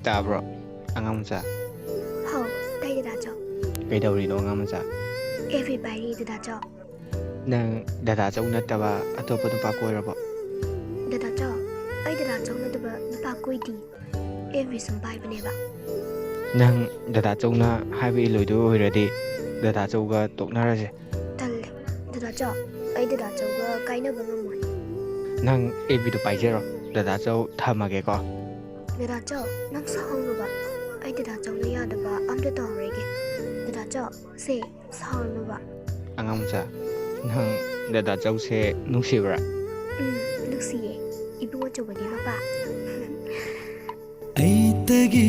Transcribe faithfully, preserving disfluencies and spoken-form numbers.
ꯇꯥꯕ꯭ꯔꯣ, ꯑꯉꯥꯡ ꯃꯆꯥ? ꯍꯥꯎ, ꯇꯥꯏ ꯗꯗꯥꯆꯧ꯫ ꯀꯩꯗꯧꯔꯤꯅꯣ, ꯑꯉꯥꯡ ꯃꯆꯥ? ꯑꯦꯐ ꯕꯤ ꯄꯥꯏꯔꯤ ꯗꯗꯥꯆꯧ꯫ ꯅꯪ ꯗꯗꯥꯆꯧ ꯅꯠꯇꯕ ꯑꯇꯣꯞꯄ ꯅꯨꯄꯥ ꯀꯣꯏꯔꯕꯣ? ꯗꯗꯥꯆꯧ, ꯑꯩ ꯗꯗꯥꯆꯧ ꯅꯠꯇꯕ ꯅꯨꯄꯥ ꯀꯣꯏꯗꯤ꯫ ꯑꯦꯐ ꯕꯤ ꯁꯨꯝ ꯄꯥꯏꯕꯅꯦꯕ꯫ ꯅꯪ ꯗꯗꯥꯆꯧꯅ ꯍꯥꯏꯕ ꯏꯜꯂꯣꯏꯗꯣꯏ ꯑꯣꯏꯔꯗꯤ ꯗꯗꯥꯆꯧꯒ ꯇꯣꯛꯅꯔꯁꯦ꯫ ꯇꯜꯂꯦ꯫ ꯗꯗꯥꯆꯧ, ꯑꯩ ꯗꯗꯥꯆꯧꯒ ꯀꯥꯏꯅꯕ ꯉꯝꯃꯣꯏ꯫ ꯅꯪ ꯑꯦꯐ ꯕꯤꯗꯣ ꯄꯥꯏꯖꯔꯣ, ꯗꯗꯥꯆꯧ ꯊꯝꯃꯒꯦꯀꯣ꯫ ꯗꯗꯥꯆꯧ, ꯅꯪ ꯁꯥꯎꯔꯨꯅꯣꯕ꯫ ꯑꯩ ꯗꯗꯥꯆꯧꯅ ꯌꯥꯗꯕ ꯑꯝꯇ ꯇꯧꯔꯔꯣꯏꯒꯦ꯫ ꯗꯗꯥꯆꯧ, ꯁꯦ, ꯁꯥꯎꯔꯨꯅꯣꯕ꯫ ꯑꯉꯥꯡ ꯃꯆꯥ, ꯅꯪ ꯗꯗꯥꯆꯧꯁꯦ ꯅꯨꯡꯁꯤꯕ꯭ꯔꯥ? ꯎꯝ, ꯅꯨꯡꯁꯤꯌꯦ꯫ ꯏꯕꯨꯡ ꯑꯆꯧꯕꯒꯤ ꯃꯄꯥ꯫ ꯑꯩꯇꯒꯤ